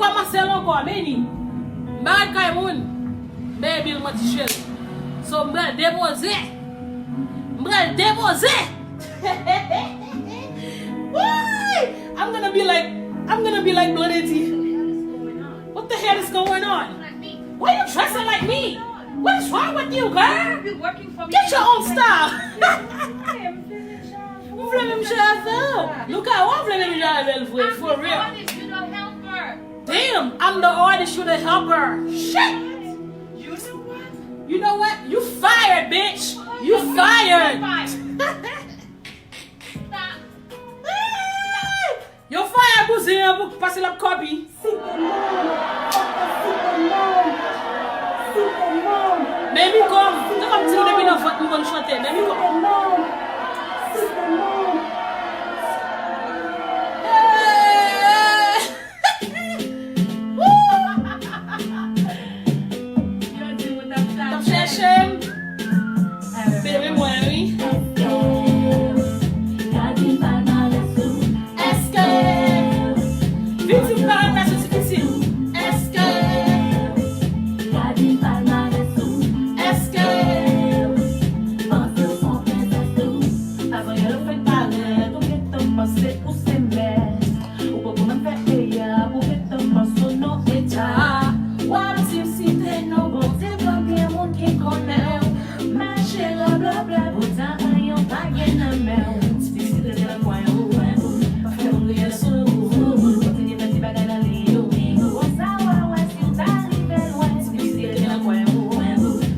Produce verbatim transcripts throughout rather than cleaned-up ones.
pa Masèl ankò, men ni. M pa ret kay moun. Men Bill manti cheri. So, m pral depoze. M pral depoze. Why? I'm gonna be like, I'm gonna be like Blondedy. What the hell is going on? Why you dressing like me? What is wrong with you, girl? Get your own style. M vle menm jan avè w. Luka, w vle menm jan avè l vre, for real. Damn, I'm the artist, you the helper. Shit. You know what? You fired, bitch. You fired. Yo faya bouzen an pou pase l ap kòbi. Men mi kòm, m te kòm di nou depi nan vant m konn chante, men mi kòm. Hey! Woo! T ap chèche m. Bebe mwen, wi. Èske? Vin di m palmarès ou ti pitit. Èske? Èske? Panse w se yon prensès tou. Avan yè w fèk parèt, ou gentan panse ou se mèt. Ou poko menm fè eyè, ou gentan panse w nan eta. W ap di m site non Bondye, konbyen moun ki konnen w mache rablabla, poutan anyen w pa gen nan men w. Ti pitit rete nan kwen ou, pa fè moun griyen sou ou. Kontinye fè ti bagay nan liy ou. Konsa w a wè si w ta rive lwen. Ti pitit rete nan kwen ou,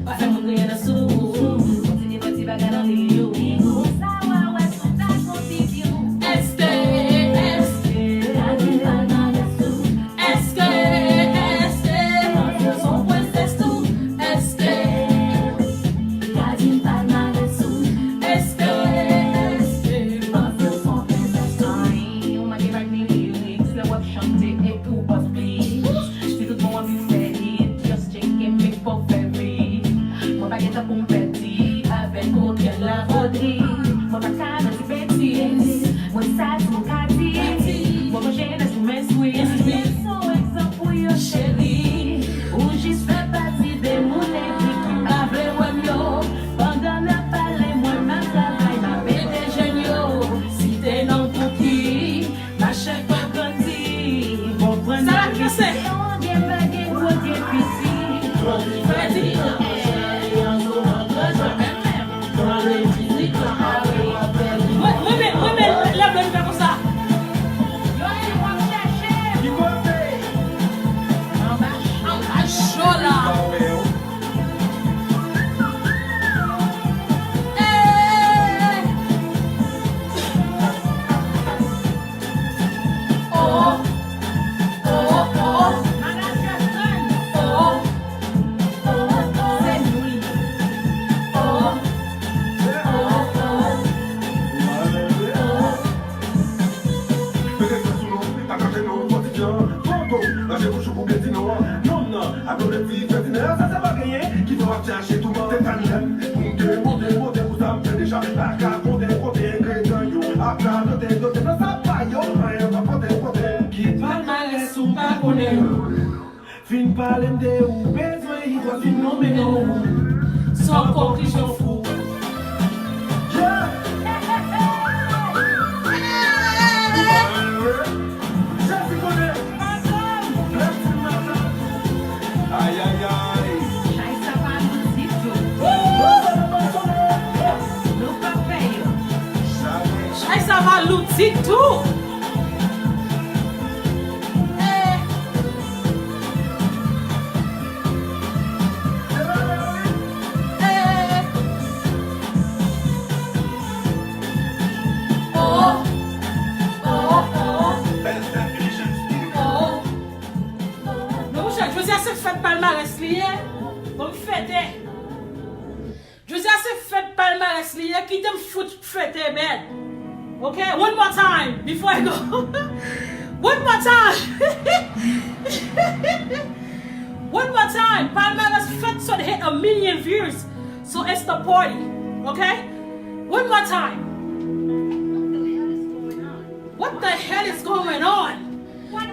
pa fè moun griyen sou ou. Kontinye fè ti bagay nan liy ou. Konsa w a wè si w ta gon figi w. Èske, èske, èske, èske, panse w se yon prensès tou? Èske, èske, èske, panse w se yon prensès tou? Ay, ou manke vag ni lyrics, lè w ap chante epi w pa beat. Si tout bon w anvi fè hit, just tcheke men fò w fè vit. Mwen pa gen tan pou m pèdi avèk kokenn lavodri. Mwen pa ka nan ti betiz. Mwen sa tou ka di. Mwen pa jenès pou men swiz. Mwen se yon egzanp pou yo cheri. Ou jis fè pati de moun epi ki pa vle wè m yo. Pandan n ap pale, mwen m ap travay, m ap ede jèn yo. Site non Pouki. Mache k ap grandi, konprann sa l ap pase. Gen pa gen gwo, gen piti. Fredi. Mwen, mwen, mwen, mwen, lè Blondedy fè konsa. Yo, w ap chèche. Ki kote? Anba cho. Anba cho la. Hey! Oh, oh, oh, oh. Manager Stan. Oh, oh, oh, oh. Se nou li. Oh, oh, oh, oh. Mete sa sou nou, pataje nou, kontinyan. Foto, lanje bouch ou pou byen di non. Non, non, a Blondedy fè di non, sa se pa genyen. Ki fè w ap chache tou mande tan lè m. Pou m te monte, monte pou sa m fè deja. Pa ka konte, konte, engredyan yo. Ap ka note, note nan sa pa yo. Anyen pa pote, pote. Ki palmarès ou pa konnen yo. Fin pale m de ou, bezwen li, dwa fin nonmen non ou. San konklizyon fou. Yeah! Jezi konnen. Lè m di madanm. Ay, ay, ay. Chay sa pa lou ditou. Nou pa pè yo. Chay sa pa lou ditou. Eh. Eh. Oh. Oh, oh, oh. Oh. Non, monchè, jodi a se fèt palmarès li ye. Bon, m fete. Jodi a se fèt palmarès li ye, kite m fout fete, man. Ok? One more time before I go. One more time. One more time. Palmarès fèt so they hit a million views. So it's the party. Ok? One more time. What the hell is going on? What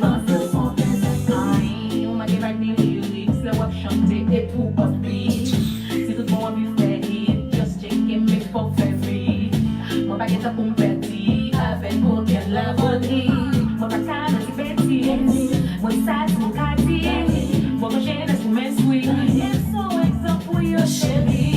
Panse w son pèsèp. Ay, ou manke vag ni lyrics lè w ap chante e tou off beat. Si tout bon w anvi fè hit, just cheke men fò w fè feat. Mwen pa gen tan pou m pèdi avèk okenn lavoni. Mwen pa ka nan ti betiz. Mwen sa di m ka di. Mwen branche nan sou mainstream. E se yon egzanp pou yo cheri.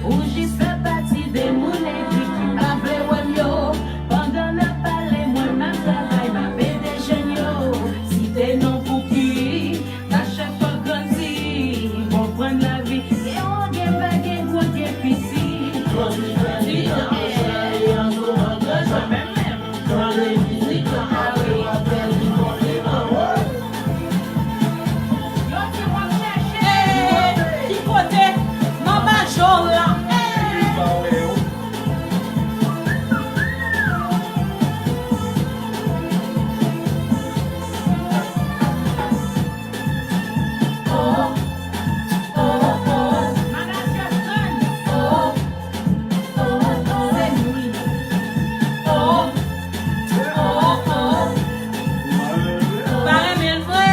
Ou jis fè pati de moun negri ki pa vle wè m yo. Pandan n ap pale, mwen m ap travay, m ap ede jèn yo. Site non pou ki, nan chak fwa grandi, konprann lavi. Gen won, gen bèl, gen gwo, gen piti. Yo di w ap chèche. Ki kote? Nan Majò la. Ou pa renmen l vre?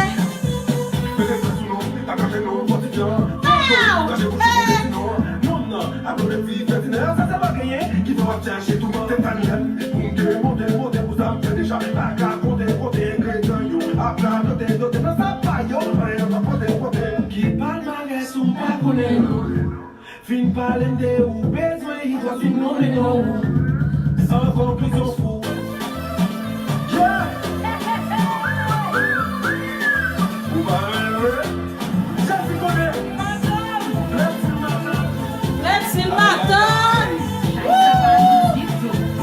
Ow! Hey! Ki palmarès ou pa konnen? Fin pale m de ou, bezwen hit, w ap fin nonmen non ou. San konklizyon fou. Yeah! Ou pa renmen l vre? Jezi konnen. Let's in my town. Let's in my town. Woo!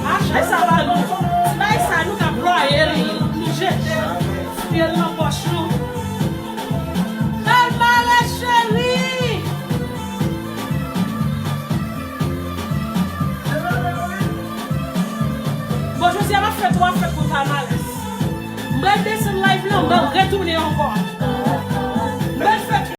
A chay sa ba nou. Ti bagay sa nou ka plwaye l, nou jete l, fouye l nan pòch nou. Palmarès cheri! Bon, jodi a m ap fè twa fèt pou palmarès. M pral desann live lan, m pral retounen ankò.